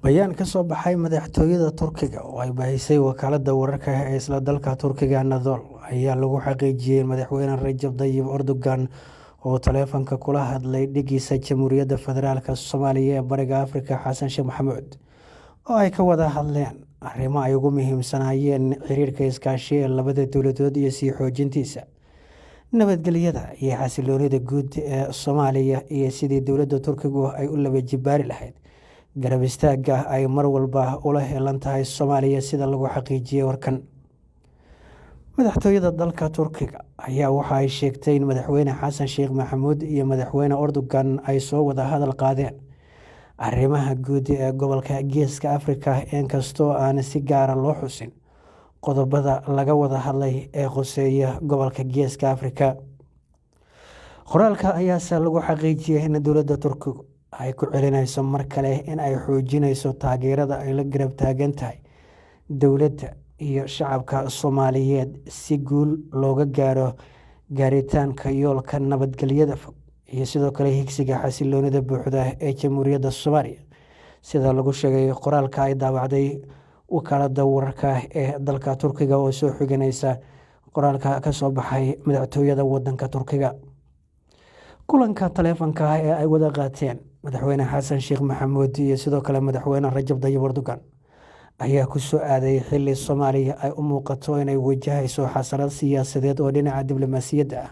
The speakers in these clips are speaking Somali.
Bayaan ka soo baxay madaxtooyada Turkiga oo ay baahisay wakaaladda wararka ee isla dalka Turkiga Anadolu ayaa lagu xaqiijiyay in Madaxweyne Rajab Tayyip Erdogan uu taleefanka kula hadlay dhiggiisa Jamhuuriyadda Federaalka Soomaaliya ee Bariga Afrika Xasan Sheekh Maxamuud oo ay ka wada hadleen arrimo ay ugu muhiimsanaayeen xiriirka iskaashi ee labada dowladood iyo sii xoojintiisa, nabadgelyada iyo xasiloonida guud ee Soomaaliya iyo sidii dowladda Turkigu ay u laba jibaari lahayd garab istaagga ay mar walba ula heelan tahay Soomaaliya, sida lagu xaqiijiyay warkan. Madaxtooyada dalka Turkiga ayaa waxa ay sheegtay in Madaxweyne Xasan Sheekh Maxamuud iyo Madaxweyne Erdogan ay soo wada hadal qaadeen arrimaha guud ee gobolka Geeska Afrika, inkastoo aan si gaara loo xusin qodobada laga wada hadlay ee khuseeya gobolka Geeska Afrika. Qoraalka ayaase lagu xaqiijiyay in dowladda Turkigu ay ku celinayso mar kale in ay xoojinayso taageerada ay la garab taagan tahay dowladda iyo shacabka Soomaaliyeed si guul looga gaaro gaaritaanka yoolka nabadgelyada fog iyo sidoo kale higsiga xasiloonida buuxda ee Jamhuuriyadda Soomaaliya, sida lagu sheegay qoraalka ay daabacday wakaaladda wararka ee dalka Turkiga oo soo xiganaysa qoraalka ka soo baxay madaxtooyada wadanka Turkiga. Kulanka taleefanka ah ee ay wada qaateen Madaxweyne Xasan Sheekh Maxamuud iyo sidoo kale Madaxweyne Rajab Tayyip Erdogan ayaa ku soo aaday xilli Soomaaliya ay u muuqato inay wajahayso xasarad siyaasadeed oo dhinaca diblomaasiyadda ah,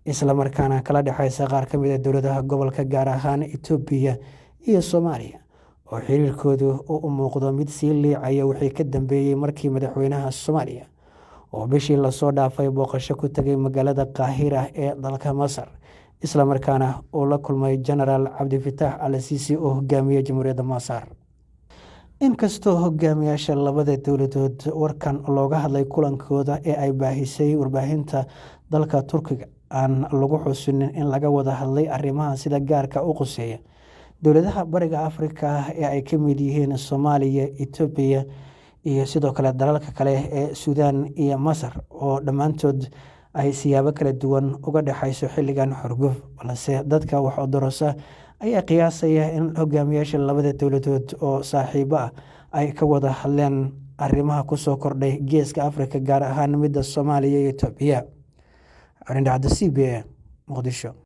isla markaana kala dhexeysa qaar ka mid ah dowladaha gobolka, gaar ahaan Itoobiya iyo Soomaaliya oo xiriirkoodu uu u muuqdo mid sii liicaya wixii ka dambeeyay markii madaxweynaha Soomaaliya oo bishii lasoo dhaafay booqasho ku tagay magaalada Qaahira ee dalka Masar, isla markaana uu la kulmay Jenaraal Cabdifitaax Al Siisi oo hogaamiya Jamhuuriyadda Masar. Inkastoo hogaamiyaasha labada dowladood warkan looga hadlay kulankooda ee ay baahisay warbaahinta dalka Turkiga aan lagu xusinin in laga wada hadlay arrimaha sida gaarka u quseeya dowladaha Bariga Afrika ee ay ka mid yihiin Soomaaliya, Itoobiya iyo sidoo kale dalalka kale ee Suudaan iyo Masar oo dhammaantood ay siyaabo kala duwan uga dhexayso xilligan xurguf, balse dadka wax odorosa ayaa qiyaasaya in hogaamiyaasha labada dowladood oo saaxiibo ah ay ka wada hadleen arrimaha kusoo kordhay Geeska Afrika, gaar ahaan midda Soomaaliya iyo Itoobiya. Arindhacda CBA, Muqdisho.